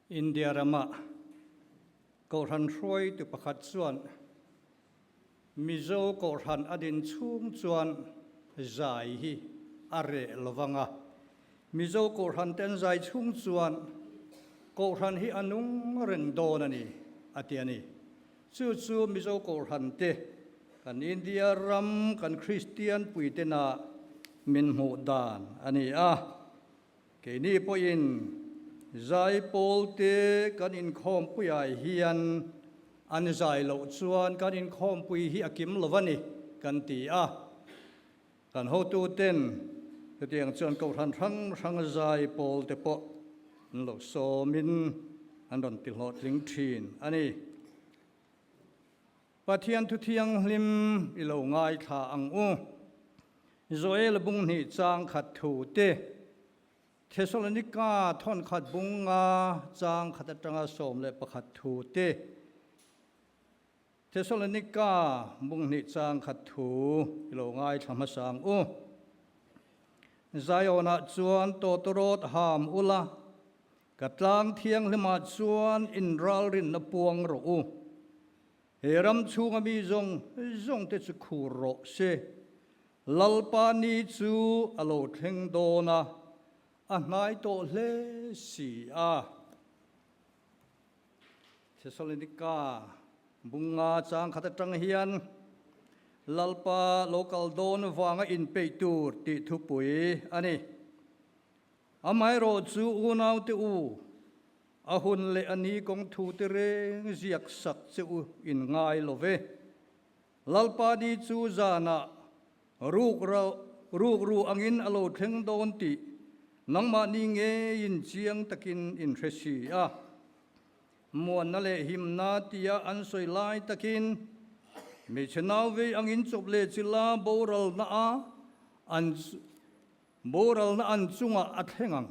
India rama Kohhran hruaitu pakhat chuan Mizo Kohhran a din chhung chuan zai hi a reh lovang a, Mizo Kohhran te an zai chhung chuan Kohhran hi a nung reng dawn a ni, a ti a ni. Chu chu Mizo Kohhran te kan India ram kan Kristian puitena min hmuh dan a ni a. Keini pawhin zaipawl te kan inkhawmpuiah hian an zai loh chuan kan inkhawmpui hi a kim lo a ni kan ti a. Kan hotuten chutiang chuan kohhran hrang hrang zaipawl te pawh an lo sawmin an rawn ti hlawhtling thin a ni. Pathian thu thianghlim i lo ngaithla ang u. Joel bung hnih chang khat thu te, Thesalonika thawn khat bung nga chang khat atanga 11 thu te, Thesalonika bung hnih chang khat thu i lo ngaithla hmasa ang u. Zionah chuan tawtawrawt ham ula, Ka tlang thianghlimah chuan inralrinna puang rawh u. He ram chhunga mi zawng zawng te chu khur rawh se. Lalpa ni chu a lo thleng dawn a, a hnai tawh hle si a. Thesalonika bunga chang khat atang hian Lalpa lo kal dawn vanga inpeih tur tih thupui a ni. Amaherawh chu unaute u, a hun leh a ni kawng thu te reng ziak sak che u in ngai lo ve. Lalpa ni chu zanah ruk ruk ru angin a lo thleng dawn tih nangmahni ngeiin chiang takin in hre si a. Muanna leh himna tia an sawi lai takin hmeichhe nau vei angin chawp leh chila boralna a an Boralna an chungah a thleng ang,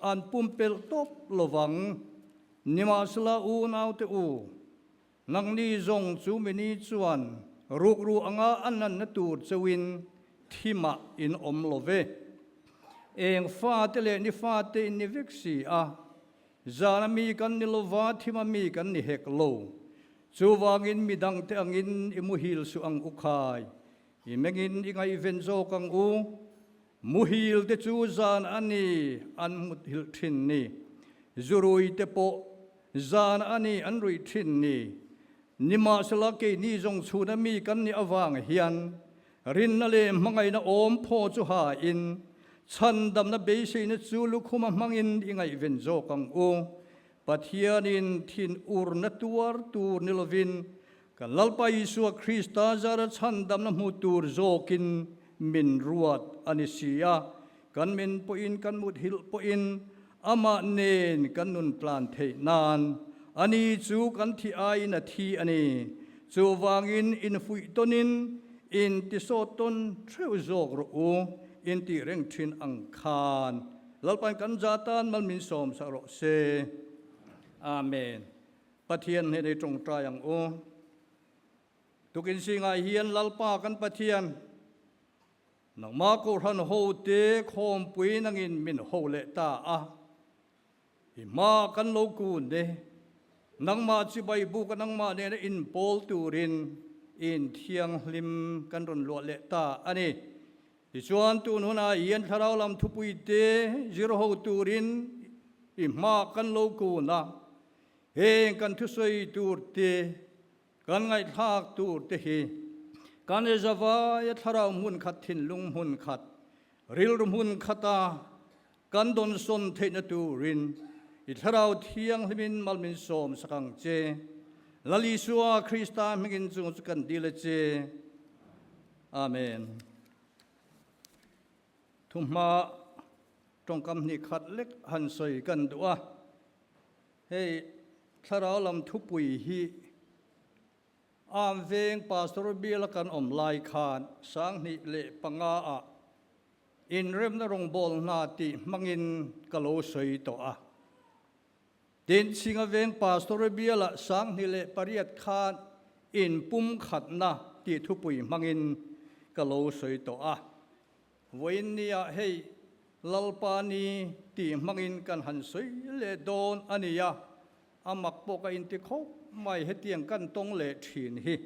an pumpelh tawp lovang. Nimahsela unaute u, nangni zawng chu mini chuan rukru anga a nanna tur cheuhin thimah in awm lo ve. Eng fate leh ni fate in ni vek si a, zana mi kan ni lova thima mi kan ni hek lo. Chuvangin midangte angin i muhil suh ang u khai. I mengin i ngaihven zawk ang u. Muhil te chu zan a ni an muthilh thin ni. Zurui te pawh zan a ni an ruih thin ni. Nimahsela keini zawng chhuna mi kan nih avang hian rinna leh hmangaihna awm phaw chu hain chhandamna beiseina chu lukhuma hmangin i ngaihven zawk ang u. Pathianin thin urna tuar tur ni lovin Kan Lalpa Isua Krista zara chhandamna hmu tur zawkin min ruat a ni si a, kan min pawhin kan muthilh pawhin amah nen kan nun tlan theih nan ani chu kan thi aiin a thi a ni. Chuvangin infuih tawnin intisawt tawn theuh zawk rawh u, intih reng thin ang khan Lalpain kan za tan mal min sawm sak rawh se. Amen. Pathian hnenei tawngtai ang u. Tukin zingah hian Lalpa kan Pathian, nangmah Kohhran hote khawmpui nangin min ho leh ta a. I hma kan lo kun e, nangmah chibai buka nangmah nena inpawl turin in thianghlim kan rawn luah leh ta a ni. Tichuan, tun hunah hian thlarau lam thupuite zir ho turin i hma kan lo kun a, heng kan thusawi tur te, kan ngaihthlak tur te hi kan zavaia thlarau hmun khat, thinlung hmun khat, rilru hmun khata kan dawnsawn theihna turin i thlarau thianghlimin mal min sawm sak ang che. Lal Isua Krista hmingin chung chu kan dil a che. Amen. Thuhma tawngkam hnih khat lek han sawi kan duh a, hei thlarau lam thupui hi Am veng Pastor biala kan awm lai khan 2005 ah inremna rawngbâwl hna tih hmangin ka lo sawi tawh a. Tin, Chhinga veng Pastor biala 2008 khan inpumkhatna tih thupui hmangin ka lo sawi tawh a. Vawiin nia hei Lalpa ni tih hmangin kan han sawi leh dawn a ni a, a mak pawh ka inti khawp mai hetiang kan tawng leh thin hi.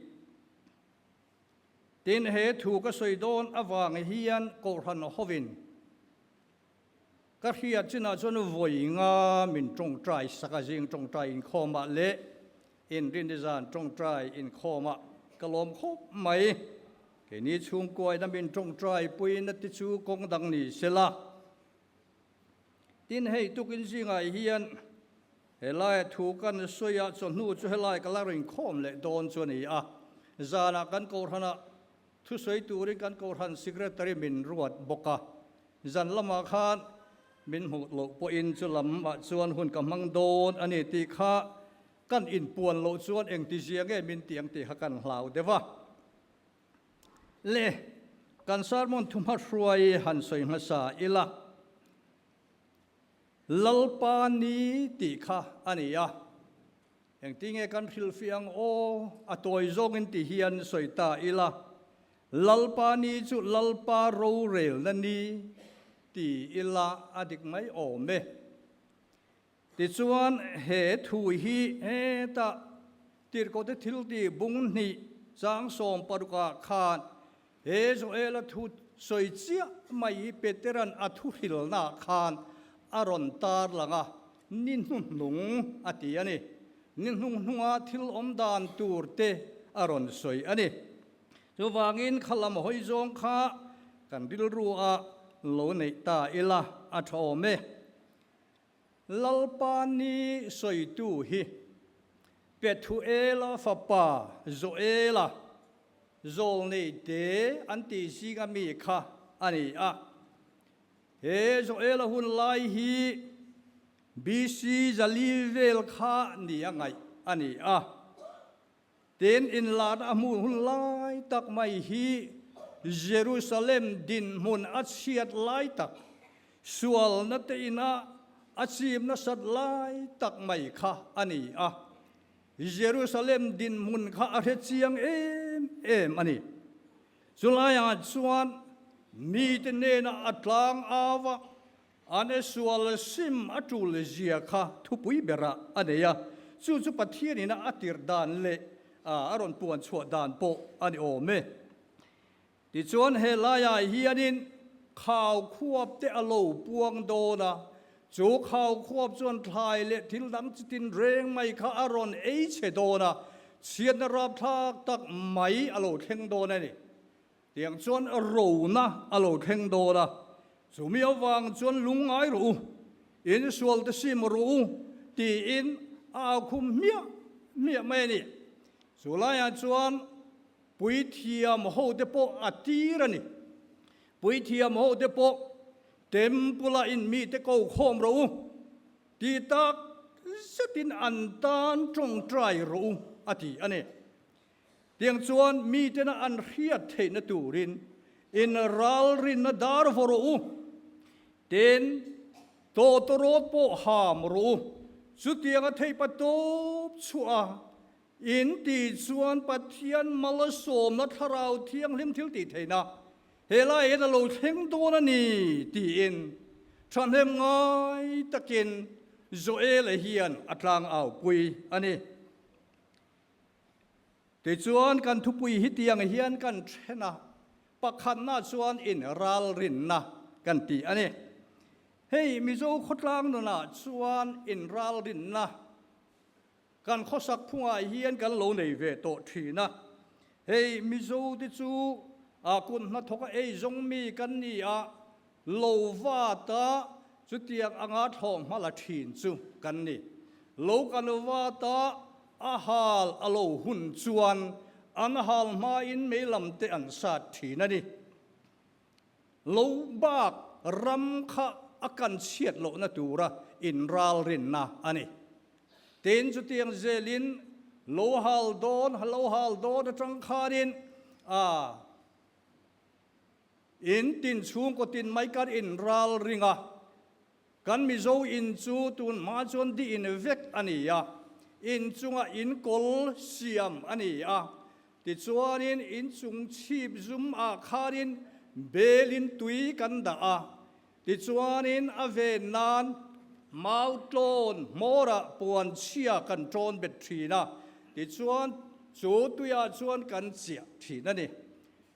Tin, he thu ka sawi dawn avang hian Kohhran hovin ka hriat chinah chuan vawi nga min tawngtai sak a, zing tawngtai inkhawmah leh inrinni zan tawngtai inkhawmah ka lawm khawp mai. Keini chhungkuaina min tawngtai puina te chu kawng dang ni sela. Tin, hei tukin zingah hian Helai thu kan sawi a, chawhnu chu helai ka la rinkhawm leh dawn chu a ni a. Zanah kan Kohhranah thusawi turin kan Kohhran Secretary min ruat bawk a. Zan lamah khan min hmuh loh pawhin chu lamah chuan hun ka hmang dawn a ni tih kha kan inpuan loh chuan engtizia nge min ti ang tih kha kan hlau deuh a. Le, kan sermon thuhmahruai han sawi hmasa ila. Lalpa ni tih kha a ni a. Engtinge kan hrilhfiah ang aw? A tawi zawngin ti hian sawi ta ila, Lalpa ni chu Lalpa rorelna ni ti ila a dik mai awm e. Tichuan he thu hi hetah Tirhkohte thilti bung hnih chang 16ah khan He Joela thu sawi chiah mai hi Petera'n a thu hrilnaah khan a rawn tar lang a, ni hnuhnung a ti a ni. Ni hnunghnunga thil awm dan tur te a rawn sawi a ni. Chuvangin kha lam hawi zawng kha kan rilru ah lo neih ta ila a tha awm e. Lalpa ni sawitu hi Pethuela fapa Joela zawlnei te an tih zinga mi kha a ni a. He Joela hun lai hi BC 400 vel kha ni a ngaih a ni a. Tin, inlarna a hmuh hun lai tak mai hi Jerusalem dinhmun a chhiat lai tak, sualna te ina a chim nasat lai tak mai kha a ni a. Jerusalem dinhmun kha a hre chiang em em a ni. Chulaiah chuan mite nena a tlang au a, An e sual sim a tul zia kha thupui berah a nei a, chu chu Pathianin a tirh dan leh a rawn puan chhuah dan pawh a ni awm e. Tichuan he laiah hianin khau khuap te a lo puang dawn a, chu khau khuap chuan thlai leh thil dang chitin reng mai kha a rawn ei chhe dawn a, chhiatna rapthlak tak mai a lo thleng dawn a ni. Tiang chuan rona a lo thleng dawn a, chumi avang chuan lungngai rawh u, in sualte sim rawh u tiin a au khum hmiah hmiah mai a ni. Chu laiah chuan puithiam hote pawh a tir a ni. Puithiam hote pawh Temple-ah in mite ko khawm rawh u ti tak zetin an tan tawngtai rawh u a ti a ni. Tiang chuan mitena an hriat theihna turin in ralrinna dar vaw rawh u, tin, tawtawrawt pawh ham rawh u. Chutianga theihpa tawp chhuah a in tih chuan Pathian malsawmna Thlarau Thianghlim thil tih theihna helai hian a lo thleng dawn a ni tiin thahnem ngai takin Joela hian a tlangaupui a ni. Tichuan kan thupui hi tiang hian kan then a, pakhatna chuan in ralrinna kan ti a ni. Hei Mizo khawtlang nunah chuan in ralrinna kan khawsak phungah hian kan lo nei ve tawh thin a. Hei Mizo te chu a kut hnathawka ei zawng mi kan ni a, Lo vat a, chutiang anga thlawh hma la thin chu kan ni. Lo kan vat a, a hal a lo hun chuan an hal hmain mei lam te an sat thin a ni. Lo bak ram kha a kan chhiat lohna tura inralrinna a ni. Tin, chutiang zelin lo hal dawn, lo hal dawn atang khanin a. In tin chhungkaw tin mai kan in ral ring a, kan Mizo in chu tun hma chuan di in vek a ni a, in chunga in kawl siam a ni a, tichuanin in chung chhip zum ah khanin belin tui kan dah a. Tichuanin a ven nan mau tlawn hmawrah puan chhia kan ṭawn bet ṭhin a, tichuan chu tuiah chuan kan chiah ṭhin a ni.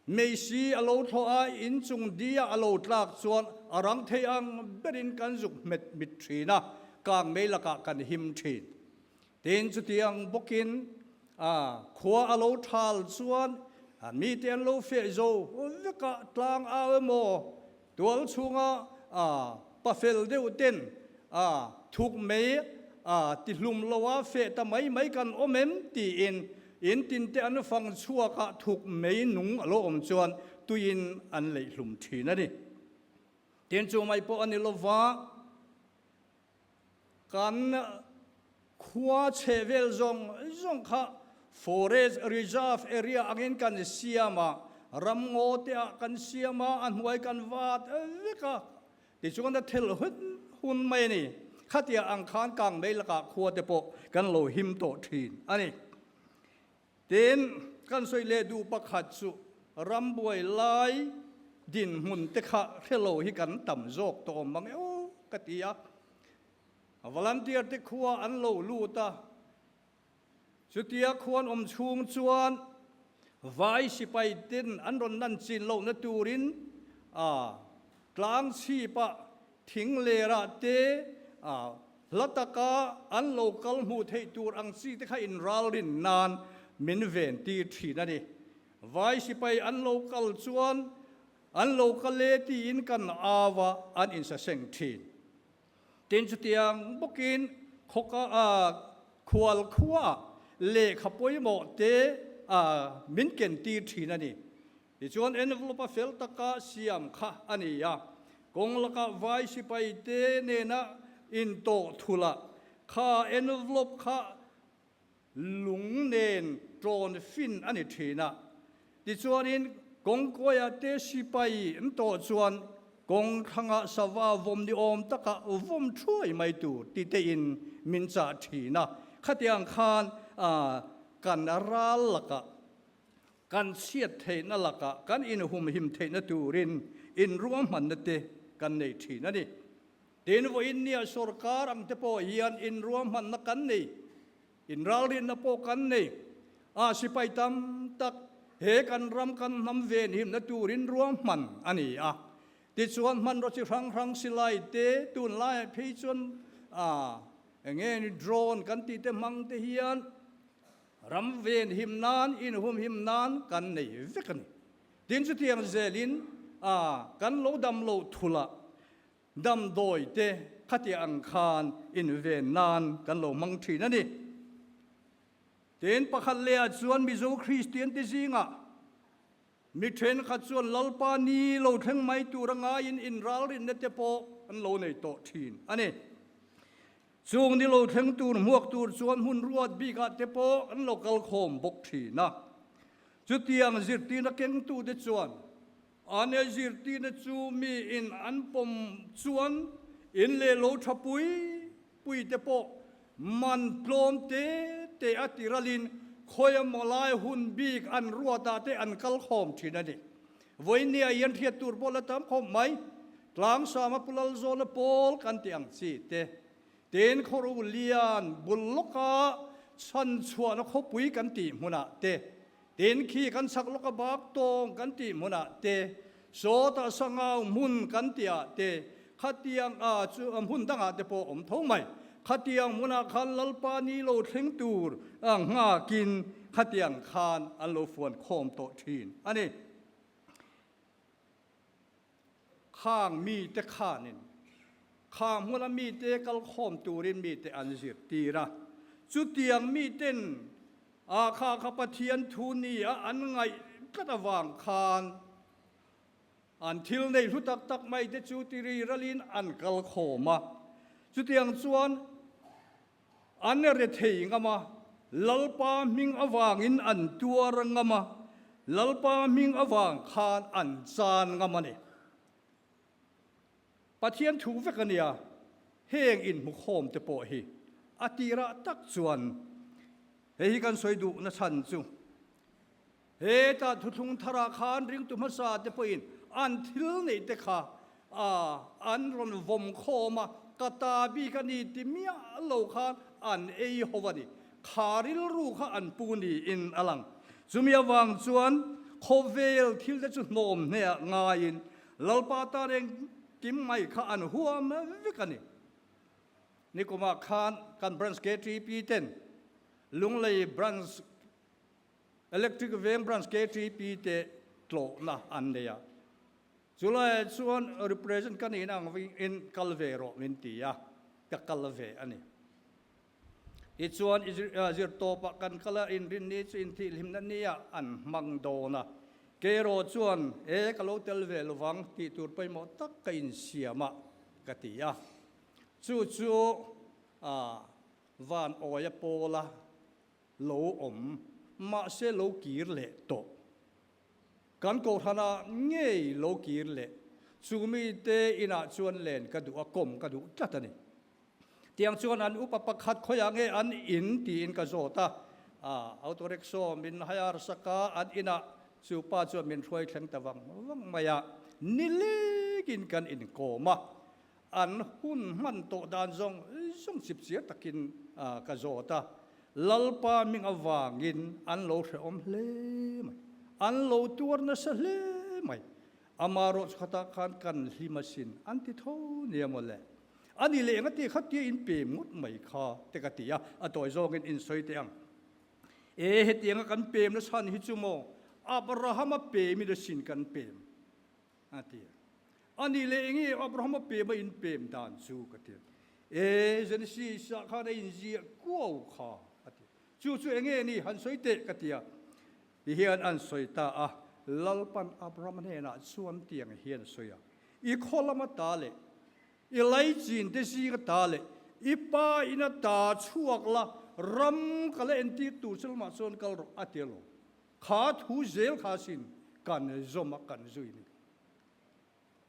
Meisi a lo thlawh a, inchung dia a lo tlak chuan a rang thei ang berin kan zuk hmet mit ṭhin a, kang mei lakah kan him ṭhin. Tin, chutiang bawkin khua a lo thal chuan mite an lo feh zo vek a, tlang au emaw tual chhunga pafel deuh ten thuk mei tihlum loa feh ta mai mai kan awm em tiin in tinte an fang chhuak a, thuk mei nung a lo awm chuan tuiin an leihlum thin a ni. Tin, chu mai pawh a ni lova. Kan khua chhe vel zawng zawng kha Forest Reserve Area angin kan siam a, ramngaw te ah kan siam a, a hnuai kan vat vek a, tichuan a thel hun hun mai a ni. Khatia ang khan kang mei lakah khua te pawh kan lo him tawh thin a ni. Tin, kan sawi leh duh pakhat chu rambuai lai dinhmun te kha hre lo hi kan tam zawk tawh awm ang e aw ka ti a. Volunteer te khua an lo lut a, chutia khuan awm chhung chuan vai sipai ten an rawn nan chin lohna turin a tlang chhipah thing lerah te a Hla taka an lo kal hmuh theih tur ang chi te kha inralrin nan min ven tir thin a ni. Vai sipai an lo kal chuan an lo kal e tiin kan au a, an insaseng thin. Tin chutiang bawkin khawka a khual khuaah lehkha pawimawh te a min ken tir thin a ni. Tichuan envelope a fel taka siam kha a ni a, kawng lakah vai sipai te nena intawh thulh kha envelope kha lung nen tawn fin a ni thin a. Tichuanin kawngkawiah te sipai an tawh chuan kawng thlangah sava vawm ni awm taka vawm thuai mai tur ti tein min chah thin a, khatiang khan kan ral lakah Kan chhiat theihna lakah kan inhumhim theihna turin inruahmanna te kan nei thin a ni. Tin, vawiin nia sorkar ang te pawh hian inruahmanna kan nei, inralrinna pawh kan nei. A sipai tam tak he kan ram kan hnam venhimna turin ruahman a ni a. Tichuan hmanraw chi hrang hrang silai te tunlaiah phei chuan a eng nge ni drone kan tih te hmang te hian Ram ven him nan, inhum him nan kan nei vek a ni. Tin chutiang zelin a kan lo dam lo thul a, damdawi te khatiang ang khan inven nan kan lo hmang thin a ni. Tin pakhat leh ah chuan Mizo Kristian te zingah mi thenkhat chuan Lalpa ni lo thleng mai tur a ngaiin inralrinna te pawh an lo nei tawh thin a ni. Chung ni lo thleng tur hmuak tur chuan hmun ruat bikah te pawh an lo kal khawm bawk thin a. Chutiang zirtirna kengtute chuan an e zirtirna chu miin an pawm chuan in leh lo tha pui pui te pawh man tlawm te te a tiralin khawi emaw lai hun bik an ruatah te an kal khawm thin a ni. Vawinia hian hriat tur pawh la tam khawp mai. Tlangsama Pu Lalzawna pawl kan tih ang chi te, tin khawru lian bul lawka chhan chhuahna khawpui kan tih hmunah te, tin khi kan chhak lawka bak tawng kan tih hmunah te, sawtah sangau hmun kan tihah te, khatiang a chu hmun dangah te pawh awm tho mai. Khatiang hmunah khan Lalpa ni lo thleng tur nghakin khatiang khan an lo fuan khawm tawh thin a ni. Khang mite khanin khang hmuna mite kal khawm turin mite an zirtir a. Chutiang miten a kha kha Pathian thu nia an ngaih tlat avang khan an thil nei hlu tak tak mai te chu tiri ralin an kal khawm a. Chutiang chuan An rethei ngam a, Lalpa hming avangin an tuar ngam a, Lalpa hming avang khan an chan ngam a ni. Pathian thu vek a nia, heng inhmukhawm te pawh hi a tirah tak chuan hei hi kan sawi duhna chhan chu hetah thuthlung tharah khan ringtu hmasa te pawhin an thil neih te kha. A, an rawn vawm khawm a, ka ta bik a ni ti miah lo khan an ei ho a ni. Kha rilru kha an pu niin a lang. Chumi avang chuan khawvel thil te chu hnawm hneah ngaiin Lalpa tan engkim mai kha an huam vek a ni. Nikumah khan kan branch KTP ten Lunglei branch Electric Veng branch KTP te tlawhna an nei a. Chulaiah chuan represent ka nihna ang in kal ve rawh min ti a, ka kal ve a ni. Tichuan zirtawpah kan kal a, inrinni chu intihhlimna nia an hmang dawn a. Keiraw chuan, E, ka lo tel ve lovang tih tur pawimawh tak ka insiam a, ka ti a. Chu chu van awia pawla lo awm, mahse lo kir leh tawh. Kan kohhranah ngei lo kir leh, chu mite inah chuan len ka duh a, kawm ka duh tlat a ni. Tiang chuan an upa pakhat khawiah nge an in tiin ka zawt a, auto rickshaw min hire sak a, an inah chu pa chuan min hruai thleng ta vang vang mai a, nilekin kan inkawm a, an hun hman tawh dan zawng zawng chipchiar takin ka zawt a, Lalpa hming avangin an lo hrehawm hle mai, an lo tuar nasa hle mai, amarawh chu khatah khan kan hlim asin an ti tho nia mawle. A ni leh engati kha tia in pem ngawt mai kha te ka ti a, a tawi zawngin in sawi teh ang. E hetianga kan pem na chhan hi chu maw Abrahama pemin asin kan pem a ti a. A ni leh enge Abrahama pema in pem dan chu ka ti a. E Genesis ah khan a inziah kuau kha a ti a. Chu chu enge ni han sawi teh ka ti a. Ti hian an sawi ta a, Lalpan Abrahama hnenah chuan tiang hian a sawi a, I khaw lama ta leh i laichin te zinga ta leh i pa ina ta chhuak la, ram ka la entir tur che lamah chuan kal rawh a ti alawm. Kha thu zel kha sin kan zawm a kan zui ni.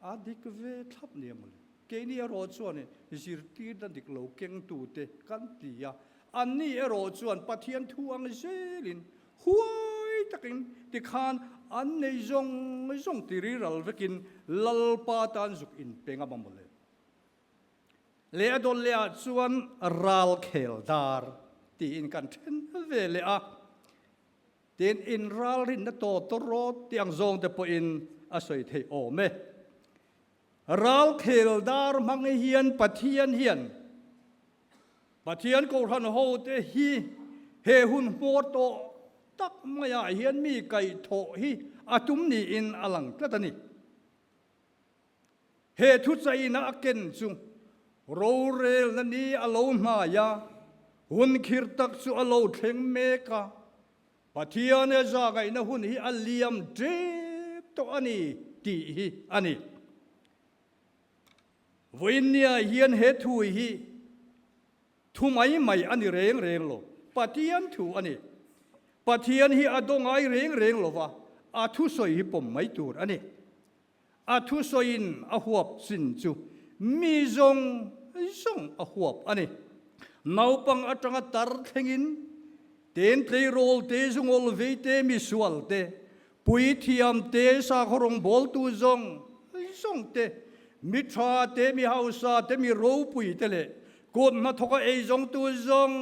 A dik ve thlap nia mawle. Keini erawh chuan zirtirna dik lo kengtute kan ti a, anni erawh chuan Pathian thu ang zelin huai takin tikhan an nei zawng zawng ti riral vekin Lalpa tan zuk inpeng a mawle. Leh a dawn lehah chuan ral khel dar tiin kan then ve leh a. Tin, inralrinna tawtawrawt tih ang zawng te pawhin a sawi theih awm e. Ralkhel dar hmang hian Pathian hian Pathian Kohhran hote hi he hun hmawr tawh tak maiah hian mi kaihthawh hi a tum niin a lang tlat a ni. He thuchaina a ken chu rorelna ni a lo hnai a, hun khir tak chu a lo thleng mek a, Pathian e zahngaihna hun hi a liam tep tawh a ni tih hi a ni. Vawiinnia hian he thu hi thu mai mai a ni reng reng lo, Pathian thu a ni. Pathian hi a dawngai reng reng lo va, a thusawi hi pawm mai tur a ni. A thusawiin a huap chin chu mi zawng zawng a huap a ni. Naupang atanga tar thlengin ten tleirawl te, zungawl vei te, misual te, puithiam te, sakhaw rawngbawltu zawng zawng te, mi tha te, mi hausa te, mi ropui te leh kut hnathawka eizawngtu zawng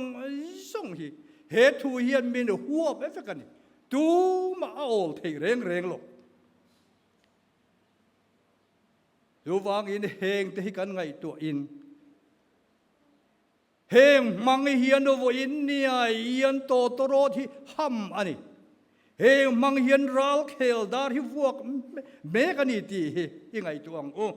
zawng hi he thu hian min huap vek a ni. Tumah a awl thei reng reng lo. Chuvangin heng te hi kan ngaihtuahin heng hmang hian vawiin niai hian tawtawrawt hi ham a ni. Heng hmang hian ral khel dar hi vuak mek a ni tih hi i ngaihtuah ang u.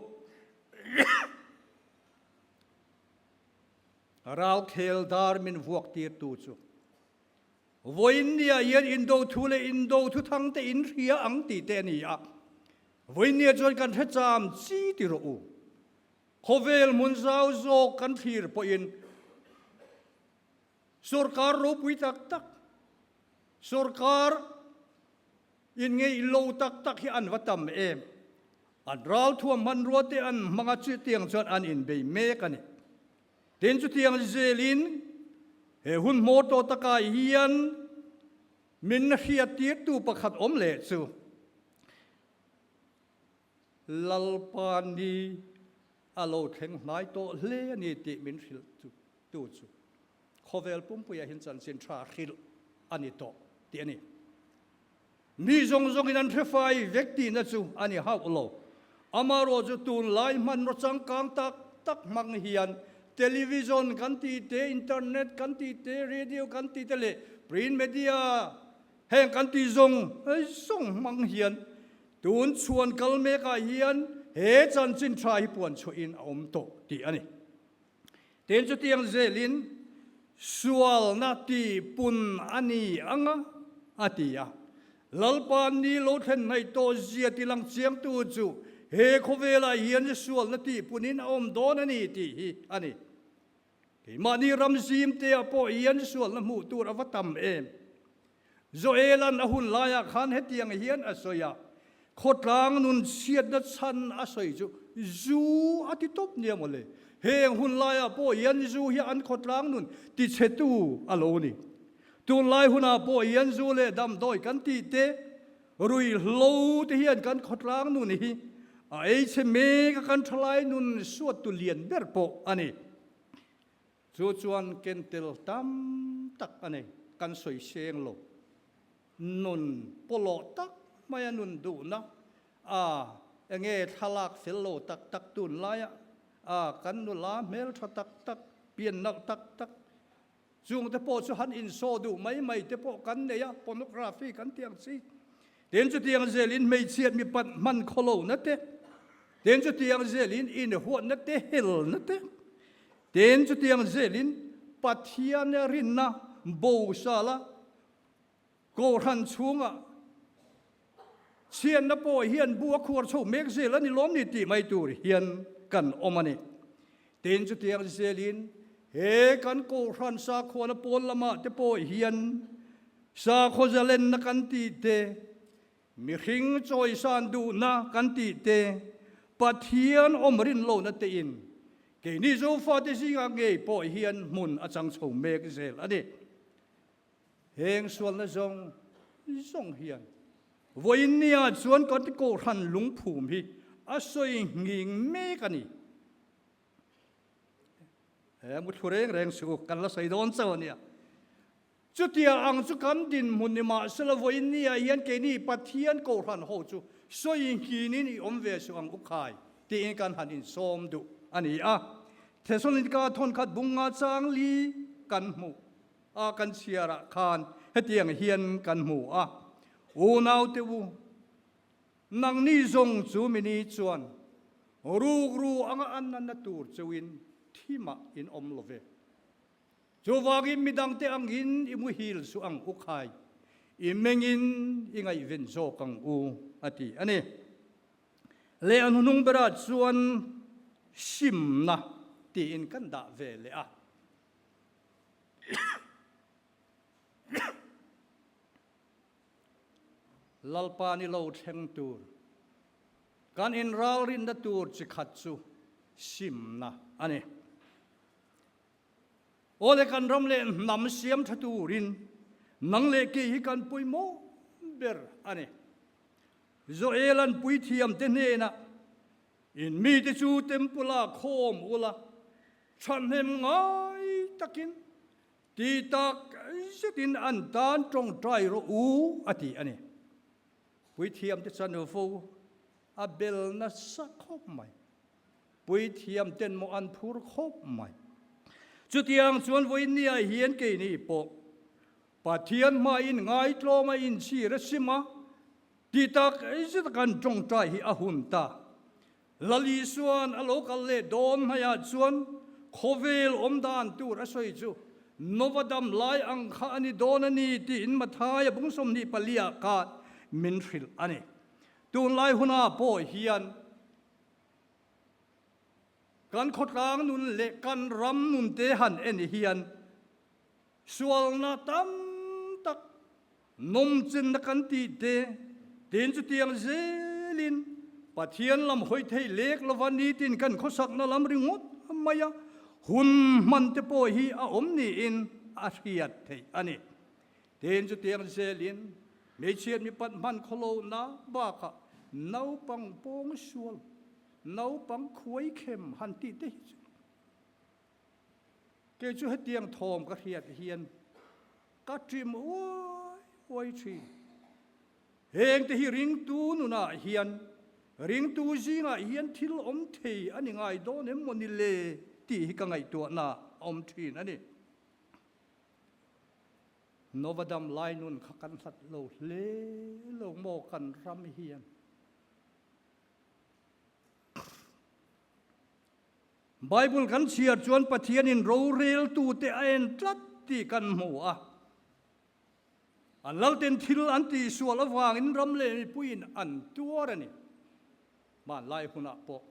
Ral khel dar min vuak tirtu chu Vawiinniah hian indo thu leh indo thuthang te in hria ang tih te a ni a. Vawiinniah chuan kan hre cham chi ti rawh u. Khawvel hmun zau zawk kan thlir pawhin sorkar ropui tak tak, sorkar inngeih lo tak tak hi an va tam em. An ralthuam hmanrua te an hmang a, chutiang chuan an inbei mek a ni. Tin, chutiang zelin he hun hmawr tawh takah hian min hriattirtu pakhat awm leh chu. Lalpa ni a lo thleng hnai tawh hle a ni tih min hrilh tu chu khawvel pumpuiah hian chanchin tha hrilh a ni tawh tih a ni. Mi zawng zawngin an hre fai vek tihna chu a ni hauh lo. Amaherawhchu chu tunlai hmanraw changkang tak tak hmang hian television kan tih te, internet kan tih te, radio kan tih te leh print media heng kan tih zawng zawng hmang hian tun chhuan kal mekah hian he chanchin tha hi puan chhuahin a awm tawh tih a ni. Tin chutiang zelin sualna tihpun a ni ang a, a ti a. Lalpa ni lo thlen hnaih tawh zia ti lang chiangtu chu he khawvelah hian sualna tihpunin a awm dawn a ni tih hi a ni. Keimahni ram zimteah pawh hian sualna hmuh tur a va tam em? Joelan a hun laiah khan hetiang hian a sawi a, Khawtlang nun chhiatna chhan a sawi chu zu a ti tawp nia mawle. Heng hun laiah pawh hian zu hi an khawtlang nun tichhetu a lo ni. Tunlai hunah pawh hian zu leh damdawi kan tih te, ruihhlo te hian kan khawtlang nun hi a eichhe mek a, kan thalai nun suattu lian ber pawh a ni. Chu chuan ken tel tam tak a nei, kan sawi seng lo. Nun pawlawh tak maia nun duhna a enge thlalak fel lo tak tak tunlaia a kan nula hmeltha tak tak, pian nalh tak tak chungte pawh chu han insaw duh mai mai te pawh kan nei a, pornography kan tih ang chi. Tin chutiang zelin hmeichhiat mipat hman khawlohna te, tin chutiang zelin inhuatna te, helna te, Tin, chutiang zelin Pathian rinna bosala Kohhran chhunga chhiatna pawh hian bu a khuar chho mek zel a ni lawm ni tih mai tur hian kan awm a ni. Tin, chutiang zelin he kan Kohhran sakhuana pawn lamah te pawh hian sakhaw zalenna kan tih te, Mihring chawisan duhna kan tih te, Pathian awm rin lohna tein keini Zofate zingah ngei pawh hian hmun a chang chho mek zel a ni. Heng sualna zawng zawng hian vawiin nia chuan kan Kohhran lungphum hi a sawi nghing mek a ni. He muthlu reng reng suh u, kan la sawi dawn chauh a nia. Chutia ang chu kan dinhmun ni mahsela vawiin nia hian keini Pathian Kohhran ho chu sawi nghinin i awm ve suh ang u khai tiin kan han insawm duh a ni a. Thesalonika thawnkhat bunga chang li kan hmuh a, kan chhiarah khan hetiang hian kan hmu a, Unaute u, nangni zawng chu mini chuan rukru anga an nana tur cheuhin thimah in awm lo ve. Chuvangin midangte angin i muhil suh ang u khai, i mengin i ngaihven zawk ang u, a ti a ni. Leh a hnuhnung berah chuan simna tiin kan dah ve leh a. Lalpa ni lo thleng tur, kan inralrinna tur chi khat chu simna a ni. Aw le kan ram leh hnam siam tha turin nang leh kei hi kan pawimawh ber a ni. Joel-a'n puithiamte hnenah, In mite chu temple-ah khawm ula, thahnem ngai takin ti tak zetin an tan tawngtai rawh u, a ti a ni. Puithiamte chanvo a bel nasa khawp mai. Puithiam ten maw an phur khawp mai. Chutiang chuan vawinia hian keini pawh Pathian hmain ngaitlawm a inchhir a sim a, ti tak zet kan tawngtai hi a hun ta. Lal Isua'n a lo kal leh dawn hmaiah chuan khawvel awm dan tur a sawi chu Nova dam lai ang kha a ni dawn a ni tiin Mathaia bung 24 ah khan min hrilh a ni. Tunlai hunah pawh hian Kan khawtlang nun leh kan ram nun te han en hian sualna tam tak nawmchenna kan tih te tin chutiang zelin Pathian lam hawi thei lek lova nitin kan khawsakna lam ringawt mai a hun hman te pawh hi a awm niin a hriat theih a ni. Tin chutiang zelin hmeichhiat mipat hman khawlohna bakah. Naupang pawngsual, naupang khuaikhem han tih te hi chu kei chu hetiang thawm ka hriat hian ka ṭim uai uai ṭhin. Heng te hi ringtu nunah hian, ringtu zingah hian thil awm thei a ni ngai dawn em maw ni le tih hi ka ngaihtuahna a awm ṭhin a ni. Novadam lai nun kha kan hlat lo hle lo maw kan ram hian. Bible kan chhiar chuan Pathianin roreltute a en tlat tih kan hmu a. An lalten thil an tihsual avangin ram leh mipuiin an tuar a ni. Hmanlai hunah pawh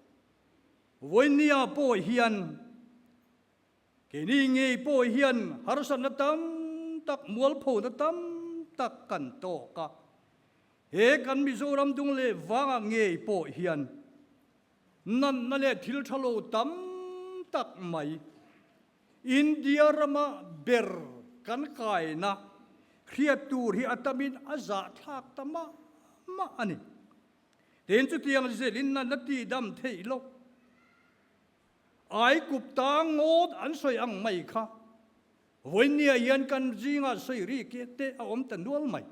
vawinia pawh hian Keini ngei pawh hian harsatna tam tak, mualphona tam tak kan tawk a. He kan Mizoram dung leh vangah ngei pawh hian natna leh thil tha lo tam tak mai India rama ber kan kaina hriat tur hi a tamin a zahthlak ta mah mah a ni. Tin, chutiang zelin natna tihdam theih loh. Aigupta ngawt an sawi ang mai kha vawinia hian kan zingah sawi ri ke te a awm ta nual mai.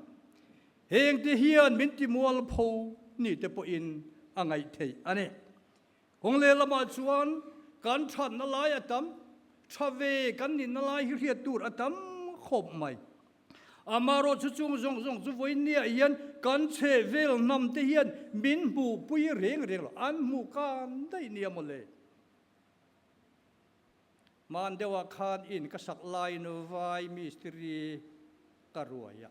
Heng te hian min ti mual pho ni te pawhin a ngaih theih a ni. Kawng lehlamah chuan kan thatna lai a tam, tha ve kan nihna lai hi hriat tur a tam khawp mai. Amarawh chu chung zawng zawng chu vawinia hian kan chhe vel hnam te hian min hmuhpui reng reng lo, an hmuh kan daih nia mawle. Hman deuhah khan in ka sak laiin vai mistiri ka ruai a,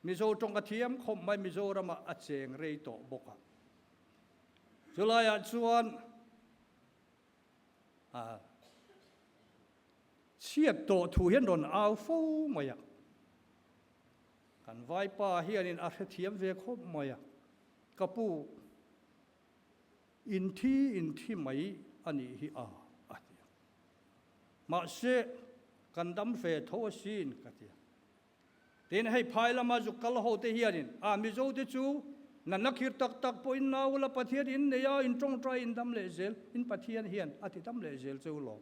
Mizo tawng a thiam khawp mai Mizoramah a cheng rei tawh bawk a. Chulaiah chuan a. Chhiat tawh thu hian rawn au fo mai a, kan vaipa hianin a hrethiam ve khawp mai a, ka pu, inthi inthi mai a nih hi a, a ti a. Mahse, kan dam ve tho asin, ka ti a. Tin, hei phai lama zuk kal ho te hianin, a Mizo te chu natna khir tak tak pawhin nau ula Pathian in nei a, in tawngtai in dam leh zel, in Pathian hian a ti dam leh zel cheu lo.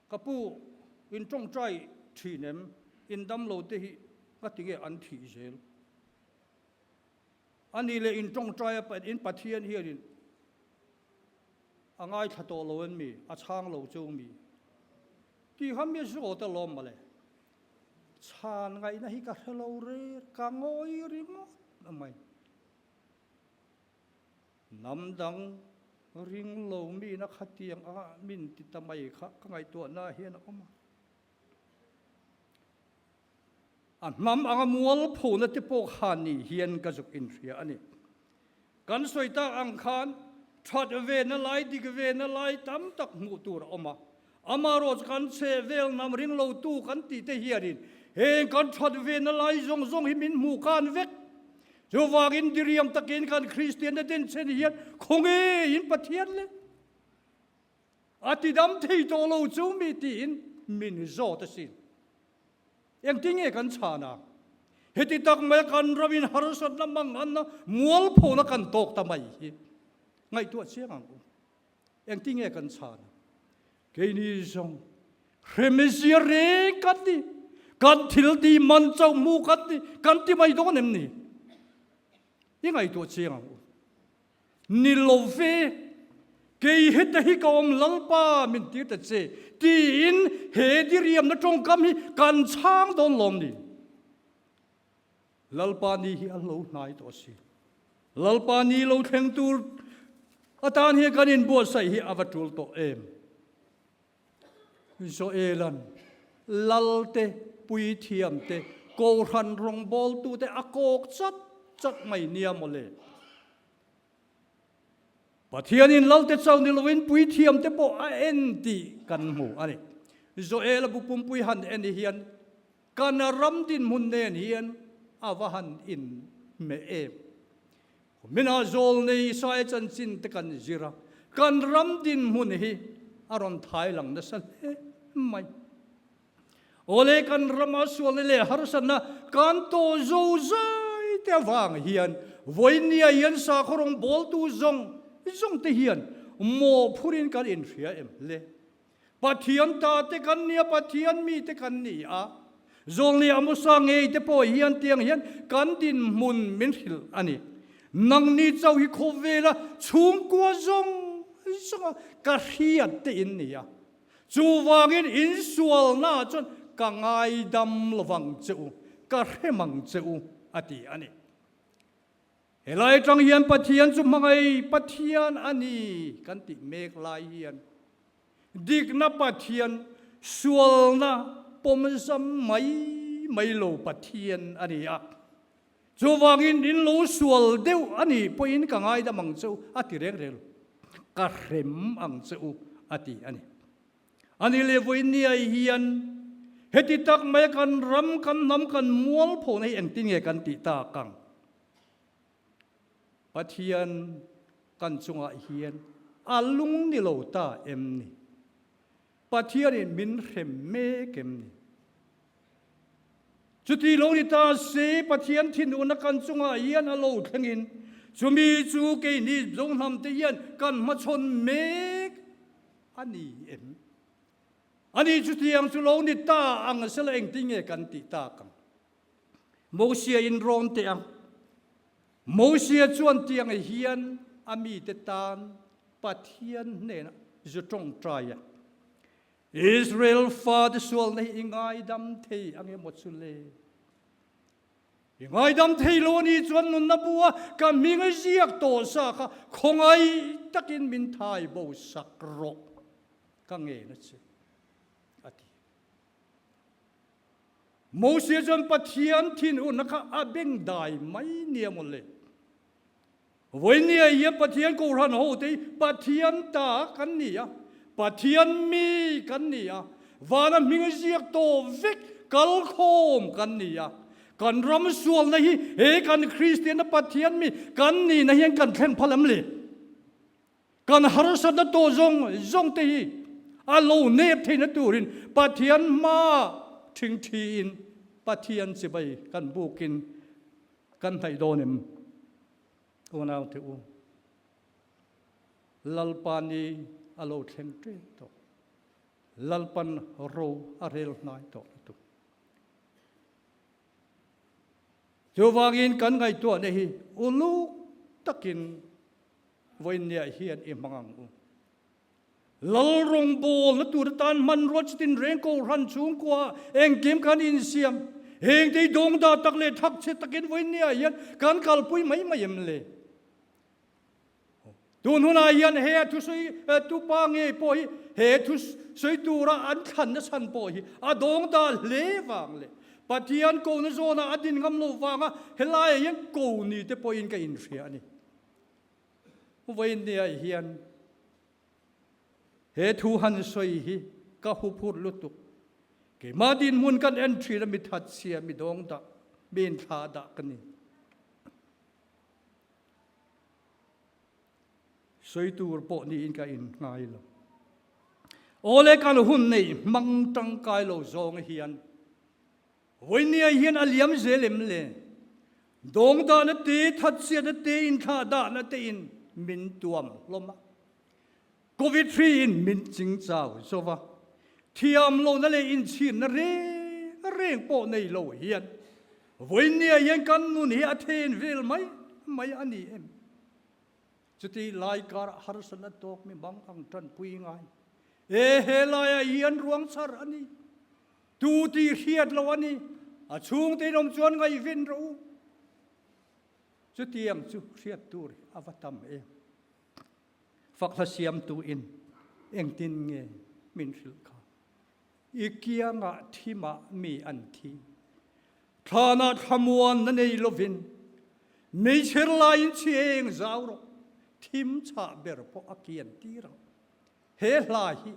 Ka pu, in tawngtai thin em? In dam lo te hi ka ti nge an thih zel? A nih leh in tawngtai a in Pathian hianin a ngaithla tawh lo em mi? A chhang lo cheu mi? Tih kha mi zawt alawm mawle. Chhan ngaihna hi ka hre lo rêk, ka ngawi ringawt mai. Hnam dang ring lo mina khatiang a min ti ta mai kha ka ngaihtuahna hian a awm a. A hnam anga mualphona te pawh khan ni hian ka zuk inhria a ni. Kan sawi tak ang khan that ve na lai, dik ve na lai tam tak hmuh tur a awm a. Amaherawhchu kan chhe vel hnam ring lo tu kan tih te hianin heng kan that ve na lai zawng zawng hi min hmuh khan vek. Chuvangin diriam takin kan Kristian te denchhen hian khawnge in Pathian le a tidam thei tawh lo chu mi tiin min zawt asin. Engtin nge kan chhan a? Heti tak mai kan ramin harsatna manganna mualphona kan tawk ta mai hi ngaihtuah chiang ang u. Engtin nge kan chhan a? Keini zawng hremizia reng kan ni. Kan thil ti man chauh hmu kan ni. Kan ti mai dawn em ni? I ngaihtuah chiang ang u. Ni lo ve, kei heta hi ka awm Lalpa min tir ta che, tiin he diriamna tawngkam hi kan chhang dawn lawm ni? Lalpa ni hi a lo hnai tawh a si. Lalpa ni lo thleng tur atan hian kan inbuatsaih hi a va tul tawh em? Joelan Lalte, puithiamte, Kohhran rawngbawltute a kawk chat chat mai nia mawle. Pathianin Lalte chauh ni loin puithiamte pawh a en tih kan hmu a ni. Joela bu pumpui han en hian kan ram dinhmun nen hian a va han inhmeh em. Kuminah Zawlnei Isaia chanchin te kan zir a, kan ram dinhmun hi a rawn thai lang nasa hle mai. Awle kan rama sualna leh harsatna kan tawh zo zai. te avang hian vawinia hian sakhaw rawngbawltu zawng zawng te hian mawhphurin kan inhria em le? Pathian ta te kan nia, Pathian mi te kan ni a. Zawlni Amosa ngei te pawh hian tiang hian kan dinhmun min hrilh a ni. Nangni chauh hi khawvela chhungkua zawng zawnga ka hriat te in ni a. Chuvangin insualnaah chuan ka ngaidam lovang che u, ka hrem ang che u, a ti a ni. Helai atang hian Pathian chu hmangaih Pathian a ni kan tih mek lai hian dikna Pathian, sualna pawmzam mai mai lo Pathian a ni a. Chuvangin in lo sual deuh a nih pawhin ka ngaidam ang che u a ti reng reng lo, ka hrem ang che u a ti a ni. A ni leh vawinia hian heti tak mai kan ram, kan hnam, kan mualphona hi engtin nge kan tih tak ang? Pathian kan chungah hian a lung ni lo ta em ni? Pathianin min hrem mek em ni? Chuti lo ni ta se, Pathian thinurna kan chungah hian a lo thlengin chumi chu keini Zohnamte hian kan hmachhawn mek a ni em? A ni chutiang chu lo ni ta ang sela engtin nge kan tih tak ang? Mosia in rawn teh ang. Mosia chuan tiang hian a mite tan Pathian hnenah zu tawngtai a. Israel fate sualna hi i ngaidam thei ang emaw chu le? I ngaidam thei lo a nih chuan nunna bua ka hming a ziak tawh sa kha khawngaih takin min thai bo sak rawh ka ngen a che, a ti. Mosia chuan Pathian thinurna kha a beng dai mai nia maw le. Vawinia hian Pathian Kohhran hote hi Pathian ta kan ni a, Pathian mi kan ni a, vana hming a ziak tawh vek kalkhawm kan ni a. Kan ram sualna hi he kan Kristianna Pathian mi kan nihna hian kan thleng phal em le? Kan harsatna tawh zawng zawng te hi a lo nep theihna turin Pathian hma thingthiin Pathian chibai kan bukin Kan hnaih dawn em? Unaute u, Lalpa ni a lo thleng ṭep tawh. Lalpan ro a rel hnai tawh lutuk. Chuvangin kan ngaihtuahna hi uluk takin vawiinniah hian i hmang ang u. Lal rawngbawlna tur atan hmanrua chitin reng Kohhran chhungkua engkim kan insiam. Heng te hi dawngda tak leh thakchhe takin vawiinniah hian kan kalpui mai mai em le? Tun hunah hian he thusawi tupa ngei pawh hi he thusawi tura an thlanna chhan pawh hi a dawngda hle vang leh Pathian kohna zawnah a din ngam lo vanga helaiah hian ko ni te pawhin ka inhria a ni. Vawiinniah hian He thu han sawi hi ka huphurh lutuk. Keimah dinhmun kan en thin a, mi thatchhia, mi dawng dah, mi inthlah dah ka ni. Sawi tur pawh niin ka inngai lo. Awle kan hun nei hmang tangkai lo zawng hian Vawinia hian a liam zel em le? Dawng dahna te, thatchhiatna te, inthlah dahna te in min tuam hlawm a. Covid hri in min ching chau zo va. Thiam lohna leh inchhirna reng reng pawh nei lo hian vawinia hian kan nun hi a then vel mai mai a ni em? Chuti lai karah harsatna tawk mi bang ang tanpui ngai. E he laiah hian ruang chhar a ni. Tu tih hriat lo a ni. A chhungte in awm chuan ngaihven rawh u. Chutiang chu hriat tur a va tam em. Fakhla siamtu in engtin nge min hrilh kha? I kiangah thimah mi an thi. Thlanah thlamuan na nei lovin meichher laiin chheng zau rawh. Thim chhah ber pawh a kian tir ang. He hla hi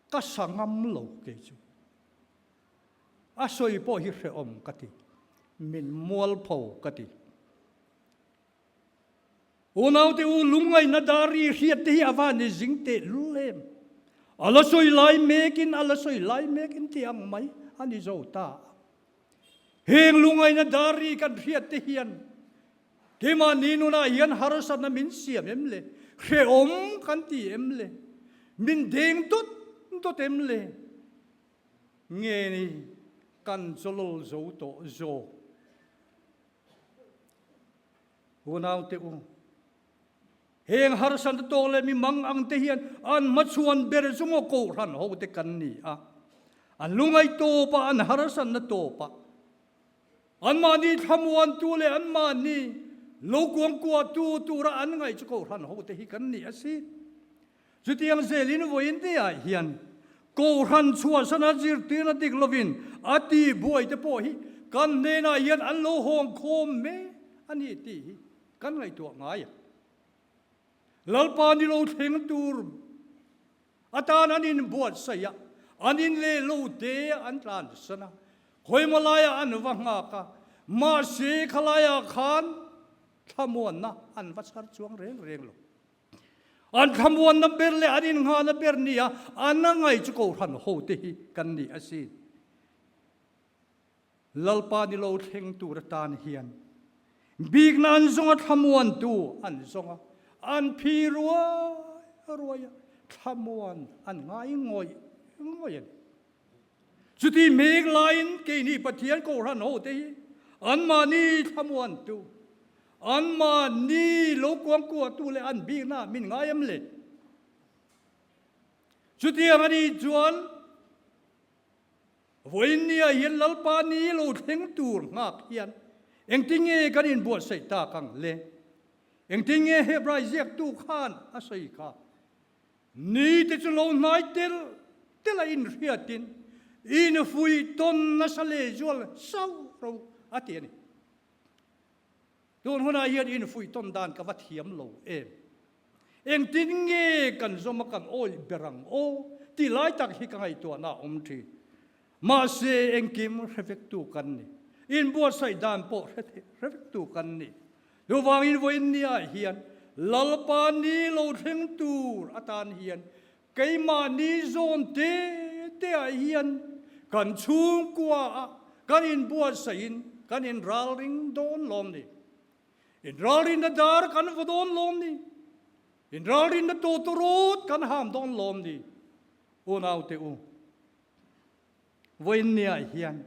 Ka sa ngam lo kei chu. A sawi pawh hi hrehawm ka ti. Min mualpho ka ti. Unaute u lungngaihna dari hriat te hi a va ni zing teh lul em. A la sawi lai mekin a la sawi lai mekin ti ang mai a ni zo ta. Heng lungaina dar ri kan hriat te hian keimahni nunah hian harsatna min siam em le? Hrehawm kan ti em le? Min deng dawt dawt em le? Nge ni kan chawlawl zo tawh zawk? Unaute u, heng harsatna tawk leh mi mang ang te hian an hmachhuan ber chu maw Kohhran ho te kan ni a, an lungaih tawp a, an harsatna tawp a, anmahni thlamuantu leh anmahni lo kuangkuahtu tura an ngaih chu Kohhran ho te hi kan ni a si. Chutiang zelin vawiin te-ah hian Kohhran chhuahsana zirtirna dik lovin a ti buai te pawh hi kan hnenah hian an lo hawng khawm mek a ni tih hi kan ngaihtuah ngai a. Lalpa ni lo thleng tur atan an inbuatsaih a, an in leh lo te an tlansan a, khawimaw laiah an va nghak a, mahse khalaiah khan thlamuanna an va chhar chuang reng reng lo. An thlamuanna ber leh an innghahna ber nia an a ngaih chu Kohhran hote hi kan ni asin. Lalpa ni lo thleng tur atan hian bikna an zawng a, thlamuantu an zawng a, an phi ruai ruai a, thlamuan an ngai ngawih ngawih a ni. Chuti mek laiin keini Pathian Kohhran hote hi anmahni thlamuantu, anmahni lo kuangkuahtu leh an bikna min ngai em le? Chutiang a nih chuan vawiin nia hian Lalpa ni lo thleng tur nghak hian engtin nge kan inbuatsaih tak ang le? Engtin nge Hebrai ziaktu khan a sawi kha? Ni te chu lo hnai tel tel a inhriatin infuih tawn nasa leh zual sauh ro a ti a ni. Tun hunah hian infuih tawn dan ka va thiam lo em. Engtin nge kan zawm a kan awih ber ang aw tih lai tak hi ka ngaihtuahna a awm thin. Mahse engkim hre vektu kan ni. Inbuatsaih dan pawh hre vektu kan ni. Chuvangin vawiin niah hian Lalpa ni lo thleng tur atan hian keimahni zawn te teah hian kan chhungkuaah kan inbuatsaihin kan inralring dawn lawm ni. Inralrinna dar kan vaw dawn lawm ni. Inralrinna tawtawrawt kan ham dawn lawm ni. Unaute u, vawiin niah hian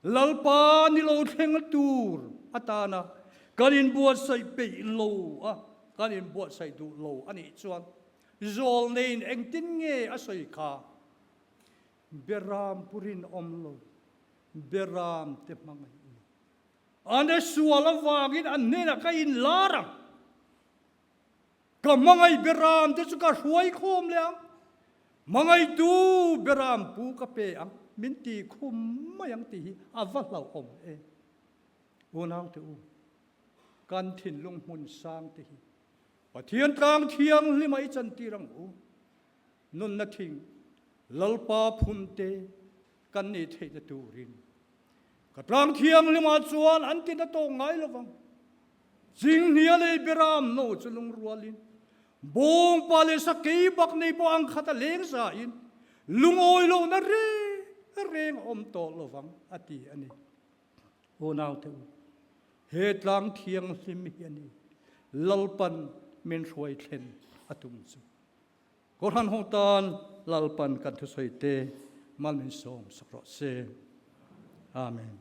Lalpa ni lo thleng tur atana kan inbuatsaih peih lo a, kan inbuatsaih duh lo a nih chuan zawlneiin engtin nge a sawi kha? Beram purin awm lo, beram te hmangaih lo. An e sual avangin an hnenah ka inlar ang. Ka hmangaih beram te chu ka hruai khawm leh ang, hmangaihtu beram pu ka pe ang, min ti khum mai ang tih hi a va hlauhawm e. Unaute u, kan thinlung hmun sang te hi Pathian tlang thianghlim a i chantir ang u. Nunna thing Lalpa phun te kan nih theihna turin ka tlang thianghlimah chuan an ti na tawk ngai lo vang. Chinghnia lei beram no chu lungrualin, bawngpa leh sakei bak nei pawh ang khat a leng zain lungawi lohna reng reng a awm tawh lo vang a ti a ni. Unaute u, he tlang thianghlim hi a ni Lalpan min hruai thlen a tum chu. Kohhran ho tan Lalpan kan thusawi te mal min sawm sak rawh se. Amen.